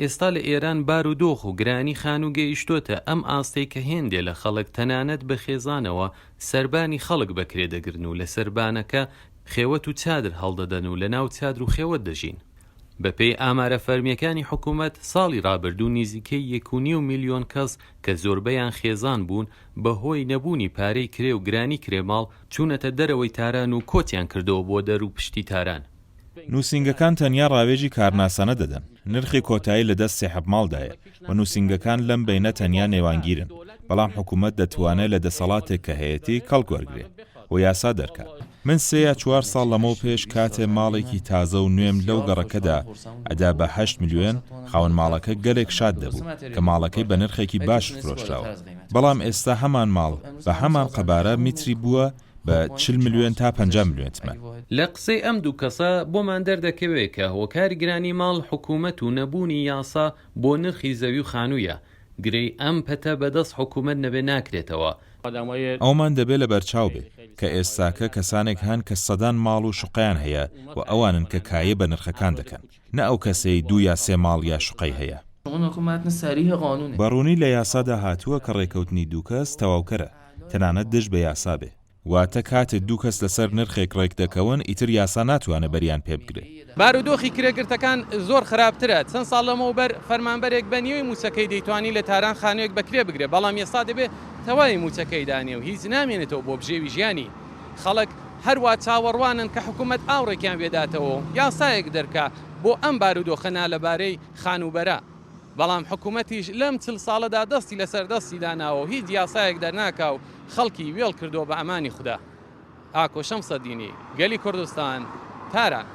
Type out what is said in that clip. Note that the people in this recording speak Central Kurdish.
ئێستا لە ئێران بار و دۆخ و گرانی خانوو گەیشتۆتە ئەم ئاستەی کە هێندێ لە خەڵک تەنانەت بە خێزانەوە سەربانی خەڵک بە کرێ دەگرن و لە سەربانەکە خێوەت و چادر هەڵدەدەن و لە ناو چادر و خێوەت دەژین. بە پێی ئامارە فەرمییەکانی حکوومەت ساڵی ڕابردوو نیزیکەی یەک و نیو میلیۆن کەس کە زۆربەیان خێزان بوون بە هۆی نەبوونی پارەی کرێ و گرانی کرێ ماڵ چوونەتە دەرەوەی تاران و کۆچیان کردەوە بۆ دەر و پشتی تاران. نووسینگەکان تەنیا ڕاوێژی کارناسانە دەدەن، نرخی کۆتایی لە دەست سێحەبماڵدایە و نووسینگەکان لەم بەینە تەنیا نێوانگیرن، بەڵام حکوومەت دەتوانێ لە دەسەڵاتێک کە هەیەتی کەڵک وەرگرێ و یاسا دەرکا. من سێ یا چوار ساڵ لەمەو پێش کاتێ ماڵێکی تازە و نوێم لەو گەڕەکەدا ئەدا بە هەشت ملیۆن، خاوەن ماڵەکە گەلێک شاد دەبوو کە ماڵەکەی بە نرخێکی باش فرۆشراوە، بەڵام ئێستا هەمان ماڵ بە هەمان قەبارە میتری بووە بە 40 ملیۆن تا 50 ملیۆن تمەن. لە قسەی ئەم دوو کەسە بۆمان دەردەکەوێ کە هۆکاری گرانی ماڵ حکوومەت و نەبوونی یاسا بۆ نرخی زەوی و خانوویە. گرێی ئەم پەتە بە دەست حکوومەت نەبێ ناکرێتەوە. ئەوەمان دەبێ لەبەرچاو بێ کە ئێستاکە کەسانێک هەن کە سەدان ماڵ و شوقەیان هەیە و ئەوانن کە کایە بە نرخەکان دەکەن، نە ئەو کەسەی دوو یا سێ ماڵ یا شوقەی هەیە. بە ڕوونی لە یاسادا هاتووە کە ڕێکەوتنی دوو کەس تەواوکەرە. تەنانەت دژ بە یاسا بێ. واتە کاتێ دوو کەس لەسەر نرخێک ڕێک دەکەون ئیتر یاسا ناتوانێ بەریان پێ بگرێ. بارودۆخی کرێگرتەکان زۆر خراپترە، چەند ساڵ لەمەوبەر فەرمانبەرێک بە نیوەی مووچەکەی دەیتوانی لە تاران خانوویەک بە کرێ بگرێ، بەڵام ئێستا دەبێ تەواوی مووچەکەی دانێ و هیچ نامێنێتەوە بۆ بژێوی ژیانی. خەڵک هەروا چاوەڕوانن کە حکوومەت ئاوڕێکیان وێداتەوە و یاسایەک دەرکا بۆ ئەم بارودۆخە نالەبارەی خانووبەرە. بەڵام حکومەتیش لەم 40 ساڵەدا دەستی لەسەر دەستی داناوە و هیچ یاسایەک دەرناکا و خەڵکی وێڵ کردووە بە ئەمانی خودا. ئاکۆ شەمسەدینی، گەلی کوردستان، تاران.